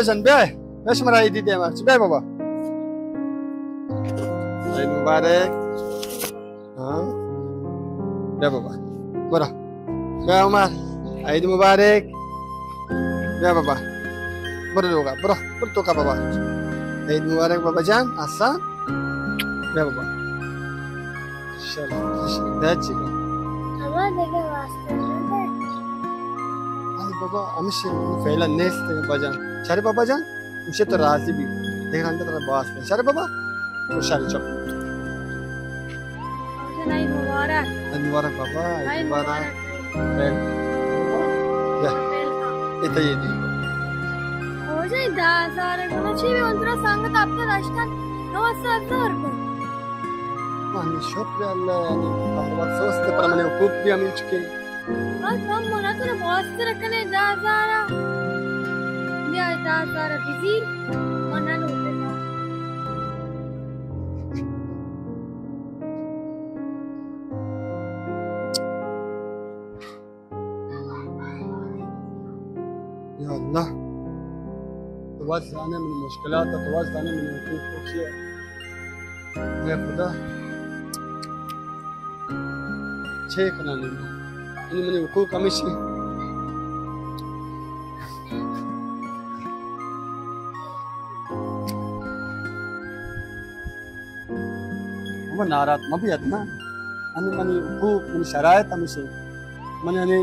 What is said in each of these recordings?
جان، بیا. بیا شمارا عیدی دیم. بیا بابا. عید مبارک. ہاں. بیا بابا. برو. بیا عمر. عید مبارک. بیا بابا. برو لوگا. برو. برو توکا بابا. عید مبارک بابا جان. احسان. بیا بابا. شر، شر، دچی. اما دیگه واسطه نده. آی بابا، ہمیشہ فعلا نیست بابا جان. شر بابا جان، ہمیشہ تو راضی بی. دیگه ہنده ترا باس نه. شر بابا، تو شر چپ. بابا جان، عید مبارک. عید مبارک بابا، عید عید مبارک. مبارک. خیر. یا. خیر. ایتا یہ دی. ہو جائے دہ ہزار گنا چی بھی اندرا سنگت ہفتہ داشتن، نو سو ہزار کو. من شکر اللہ، یعنی کاروبار سوست، پر من حقوق بھی ہمیں چکے. ہاں، کم ہونا تو بہت سے رکھنے دہ ہزار. بیا دہ ہزار بزیر، من نہ لوٹے. یا اللہ، تو وت زانے من مشکلات، تو وت زانے من حقوق کو چیئے. اے خدا، چے کناں نی؟ یعنی منی حقوق ہمیشی. ہمے ناراض مہ بیت نا. انی منی حقوق، منی شرائط ہمیشی. منی انی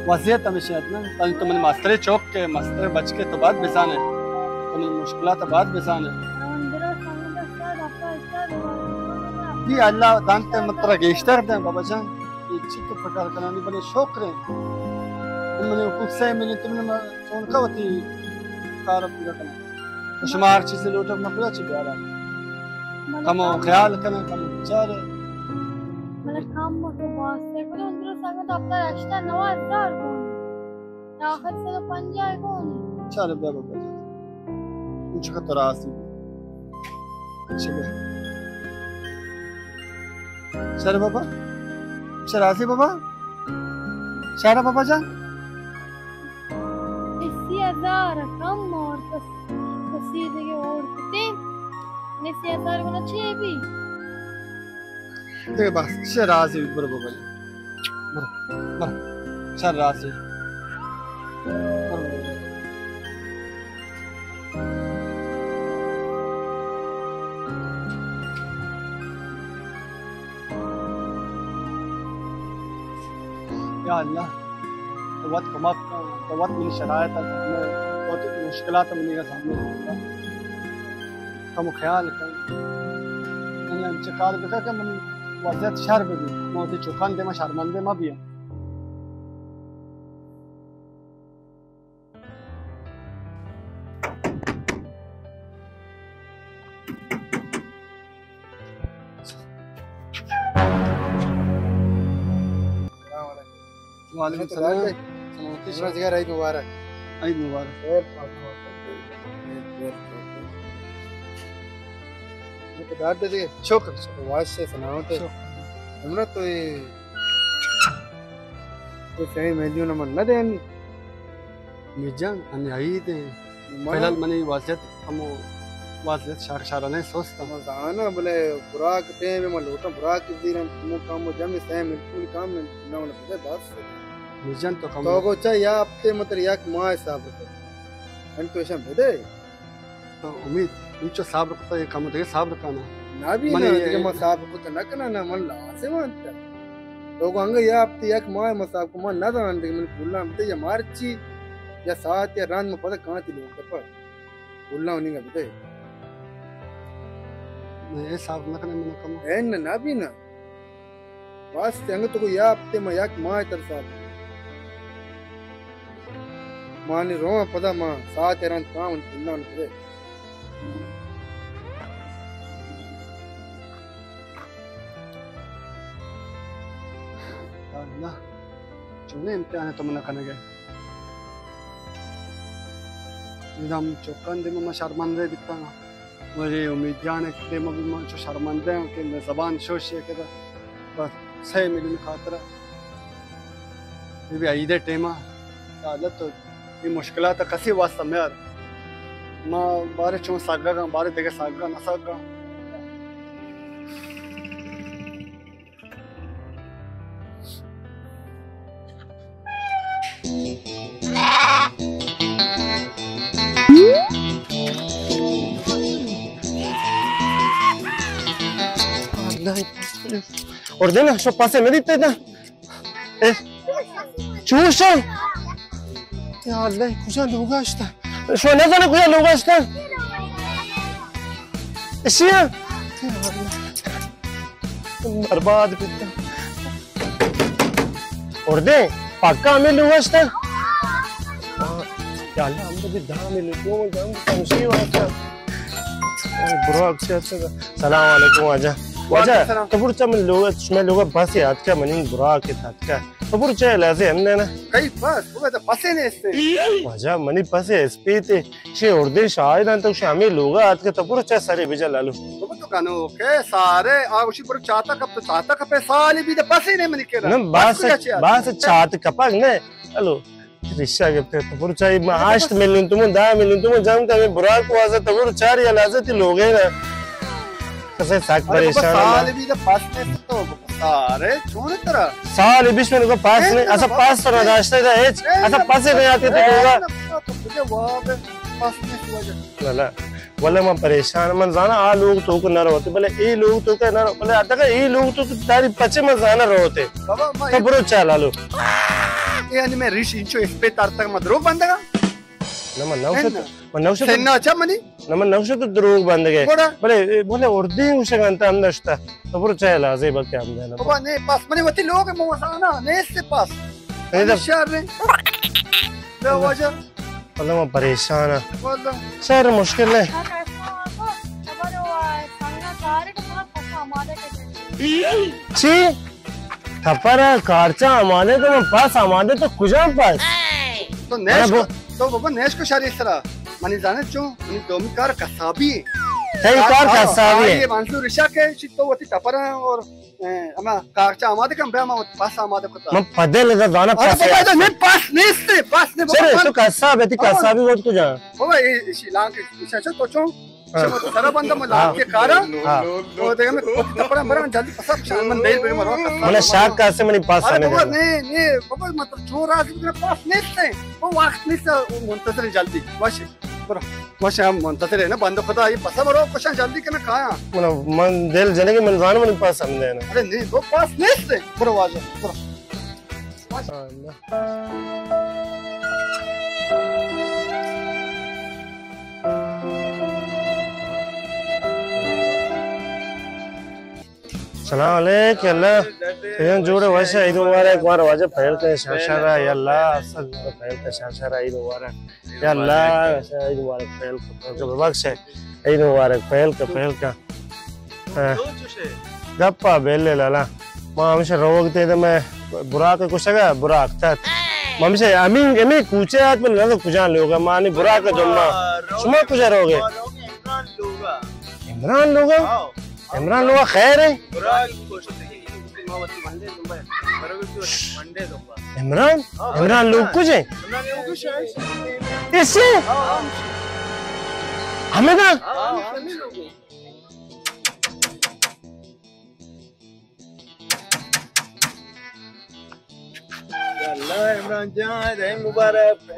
وضعیت ہمیشی ات نا. انی تو منی مسترے چوک کے، مسترے بچکے تو بعد بزانے. منی مشکلات بعد بزانے. بی اللہ دانتے مترا گیشتر دیں بابا جان. یہ چی تو پکار کنانی بلے شکر ہے. منی حقوق سے ملی تو منی چون کا وتی کار پورا کناں. شما ہر چیز لوٹو مکلا چی بیارا. بلے کمو کم خیال کناں، کمو بیچارے. بلے کم تو باز سے کلو اندر سنگت ہفتہ ہشتاد نود ہزار کون. آخر سو پنجاہ کون. چلو بیا بابا جان. ان چکا تو راضی. چلو. شر بابا. شر راضی بابا. شر بابا جان. سی ہزار کم اور کس، کسی دیگه اور کتے. نے سی ہزار گنا چے بی؟ دیگه بس، شر راضی بی، برو بابا جان. برو، برو. شر راضی. برو بابا جان. یا اللہ، تو وت کمک کن، تو وت منی شرائط ء، تو وت مشکلات منی سامنے کن. کم خیال کن. یعنی انچہ کار بکن کہ منی وضعیت شر بہ بیت، من وتی چکان دیما شرمندہ مہ بیاں. السلام علیکم. وعلیکم السلام. سلامتی شما. جگر عید مبارک. عید مبارک. خیر، خیر، خیر. یہ تو ڈاٹ دے دے. شکر، شکر. واش سے سلامت ہے. شکر. ہمرا تو یہ، یہ صحیح میلیون من نہ دینی. میجان، انی عید ہیں. من فی الحال منی وضعیت، ہمو وضعیت شار شارانہ سست ہم. من زاناں، بلے خوراک ٹیم من لوٹاں، خوراک زیرم، کمو کمو جمع سہ ملکون کام من نہ ہونا بدے بس. میجان تو کم. تو گو چا یا ہفتے متر یک ماہ صبر کن. من تو ایشاں بدے. تو امید، انچو صبر کتا، یہ کم دیگه صبر کنا. نہ بی منی نہ، دیگه من صبر کتا نہ کنا، نہ من لازم انت. تو گو انگا یا ہفتے یک ماہ من صبر کو، من نہ زاناں دیگه من پولاں بدے یا مرچی، یا ساعت یا رند من پدا کانتی لوگ دپا. پولاں انگا بدے. نہ، یہ صبر نہ کنا من کم. اے نہ، نہ بی نہ. بس، انگت کو یا ہفتے ما یک ماہ ترسا. مانی رو پدا ما ساعت رند کام پلان کرے. اللہ، چونے امتحان تو منا کنگے. نظام چوکان دے ما شرمندہ بیتا. مجھے امید جان ہے کہ ما بھی من چو شرمندہ ہوں کہ میں زبان شوش ہے کہ بس سہ میلیون خاطر. یہ بھی عید ٹیما. یا اللہ تو یہ مشکلات کسی واسطہ میار. ما بارے چون سگگ آں، بارے دگہ سگگ آں، نہ سگگ آں۔ اردین، شو پاسے نہ دیتے نا۔ اے، چوش؟ یا اللہ، کجا لوگا اشتا؟ شو نہ زانے کجا لوگا اشتا؟ اشیا؟ یا اللہ۔ برباد بیتا۔ اردے، پکا ہمیں لوگا اشتا؟ یا اللہ، ہم تو بھی دام لوگوں، ہم تو کمشی واسطہ۔ اے، برو، اکشے، اکشے۔ سلام علیکم واجہ۔ واجہ، وعلیکم السلام۔ تو برو چا من لوگا، شما لوگا بس یاد کا منی برا کے تھا کا۔ تو برو چا لازے ہم نے نا۔ کئی بس، وہ تو پسے نہیں استے۔ واجہ، منی پسے اسپیتے۔ شے اردے شاہدان تو شے ہمیں لوگا آتکا تو برو چا سرے بجا لالو۔ تو تو کنو کے سارے آ گوشی برو چاتا کپ تو چاتا کپے سالی بی دے پسے نے منی کرا۔ نہ، بس باس، کجا چے آتکا؟ باس چات کپگ نے۔ الو، رشا گپتے تو برو چا ما آشت ملن تو من دہ ملن تو من جام کا میں برا کو آزا تو برو چار یا لازے تی لوگے نا۔ کسے ساک ارے بابا، پریشان سال نا۔ بی دے پس نے تو سارے چون ترا؟ سال بیس منٹ کو پاس اے نہیں، تو ایسا بابا، پاس تو نہ داشتا تھا، ہچ۔ اے ایسا تو پاسے نہیں آتے تھے، اے ہوگا۔ تو تجھے وہاں پہ پس نہیں ہوا جا۔ نہ، نہ۔ واللہ من پریشان، من زانا آ لوگ تو کو نہ روتے، بلے اے لوگ تو کو نہ رو، بلے آتا کہ اے لوگ تو تاری پچے من زانا روتے۔ بابا، ما تو برو چا لالو۔ یعنی میں ریش انچو اس پہ تار تک مدرو بندگا؟ نہ، من نہ اسے تو، من نہ اسے تو۔ سننا چا منی؟ نہ، من نہ اسے تو دروگ بندگے۔ گوڑا؟ بلے، بلے اردے اسے گنتا ہم نشتا۔ تو برو چا لازے بلکہ ہم دینا۔ بابا، نہیں، پاس منی وتی لوگ موزانا، نہیں اس سے پاس۔ نہیں تو شہر رہے۔ بے واجہ۔ واللہ من پریشان ہاں۔ واللہ۔ شہر مشکل ہے۔ چی؟ تپر کارچا آمادے تو من پاس آمادے تو کجام پاس؟ تو نیش کو، تو بابا نیش کو شاری سرا۔ منی زانے چون، منی دومی کار قصابی ہے۔ صحیح کار ہاں، قصابی ہاں، ہے۔ یہ منظور رشا کے چی تو وتی تپر اور اے، اما کارچا آمادے کن، بیا ما پاس آمادے کتا۔ من پدل دا زانا ارے پاس بابا، ہے۔ ادا نہیں پاس نیست، پاس نہیں بابا، چرے، من تو قصاب ہے، تی ہاں۔ قصابی وقت کجا؟ بابا، اے، اسی لانک، اسی اچھا تو چون؟ ہاں۔ شما تو سرا بندہ، من ہاں۔ لانک کے کارا۔ ہاں۔ او دیکھ، میں کتی تپرا مرا، من جلدی پسا پشان، من دیر بگے مرا قصاب۔ من شاک کاسے منی پاس ارے آنے بابا، دینا۔ نہیں، نہیں، بابا، مطلب، چون راضی بگنا پاس نیست ہے۔ وہ وقت نیست ہے، وہ منتظر ہے جلدی۔ باشه۔ برو۔ باشه، ہم منتظر ہے نا، بندہ خدا، یہ پسا برو، کشاں جلدی کنا کایا۔ من، من دل جنے کہ من زانو من پاس ہم دینا۔ ارے نہیں، وہ پاس نیست ہے۔ برو واجہ، برو۔ سلام علیک، اللہ۔ پیران جوڑے وش، عید مبارک، مار واجہ پہل کا شاشارا، یا اللہ، اصل پہل کا شاشارا، عید مبارک۔ یا اللہ، عید مبارک، پہل کا، پہل کا، ببخش ہے۔ عید مبارک، پہل کا، پہل کا۔ ہاں۔ گپا بیلے لالا۔ ما ہمیشہ روگ تے دے میں براک کشگا، براک تت۔ ما ہمیشہ ہمیں، ہمیں کوچے آت من نہ کجان لوگا، مانی براک جمعہ۔ شما کجا روگے؟ عمران لوگا۔ عمران لوگا خیر ہے؟ عمران؟ عمران لوگ کجے؟ اسے؟ ہمیں دا؟ یا اللہ عمران جان، عید مبارک۔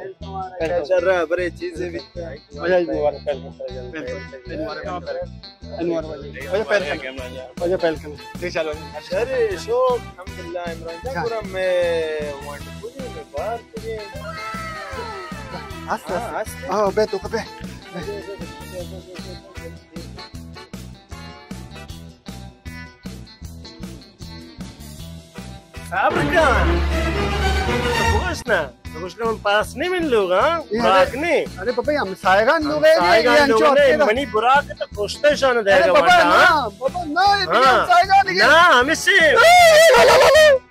شر برے چیزیں بھی۔ عید مبارک۔ عید مبارک۔ واجہ پہل کن۔ واجہ پہل کن۔ دیکھ چلو۔ شر شوق، الحمدللہ عمران جان، پورا میں وانٹ پوری میں باہر پوری۔ ہست، ہست۔ ہاں، بے تو کپے۔ صبر کن۔ تو بگوش نا۔ تو گوش کن، من پاس نہیں من لوگ، ہاں؟ اے، براک ارے، نہیں۔ ارے بابا، یہ ہمسایگان لوگ ہیں، یہ ہمسایگان لوگ انچو نہیں، ہفتے دا۔ منی براک تو کشتے شان دے ارے گا بابا، ورنہ، نا، ہاں؟ بابا، نا، یہ ہاں۔ ہمسایگان یہ۔ نا، ہمیں سے۔ اے، لا، لا، لا، لا۔